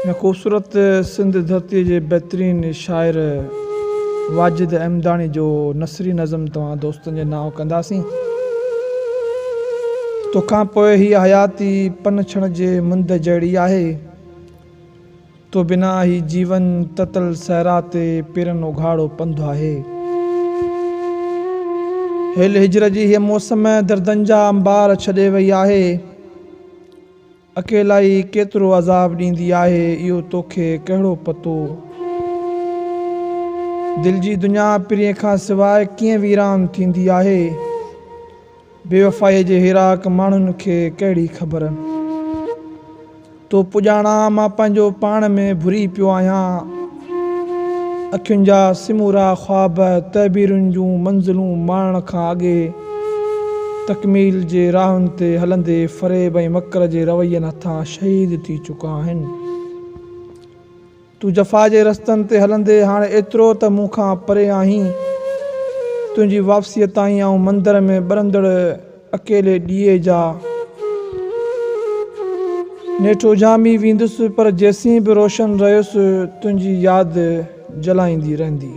هن خوبصورت سنڌ ڌرتيء جي بهترين شاعر واجد احمداڻي جو نثري نظم توهان دوستن جي نانء ڪنداسين. توکان پوء هيء حياتي پن ڇڻ جي مند جهڙي آهي. تو بنا هي جيون تتل صحرا تي پيرن اگهاڙو پنڌ آهي. هيل هجر جي هيء موسم دردن جا انبار ڇڏي وئي آهي. اڪيلائي ڪيترو عذاب ڏيندي آهي اهو توکي ڪهڙو پتو. دل جي دنيا پرينء کان سواء ڪيئن ويران ٿيندي آهي. بيوفائيء جي هيراڪ ماڻهن کي ڪهڙي خبر. تو پڄاڻان مان پنهنجو پاڻ ۾ ڀري پيو آهيان. اکين جا سمورا خواب تعبيرن جون منزلون ماڻڻ کان اڳي تڪميل جي راهن تي هلندي فريب ۽ مڪر جي روين هٿان شهيد ٿي چڪا آهن. تون جفا جي رستن تي هلندي هاڻ ايترو ته مون کان پري آهين. تنهنجي واپسيء تائين آئون مندر ۾ ٻرندڙ اڪيلي ڏيئي جا نيٺ اجهامي ويندس پر جيسين به روشن رهيس تنهنجي ياد جلائيندي رهندي.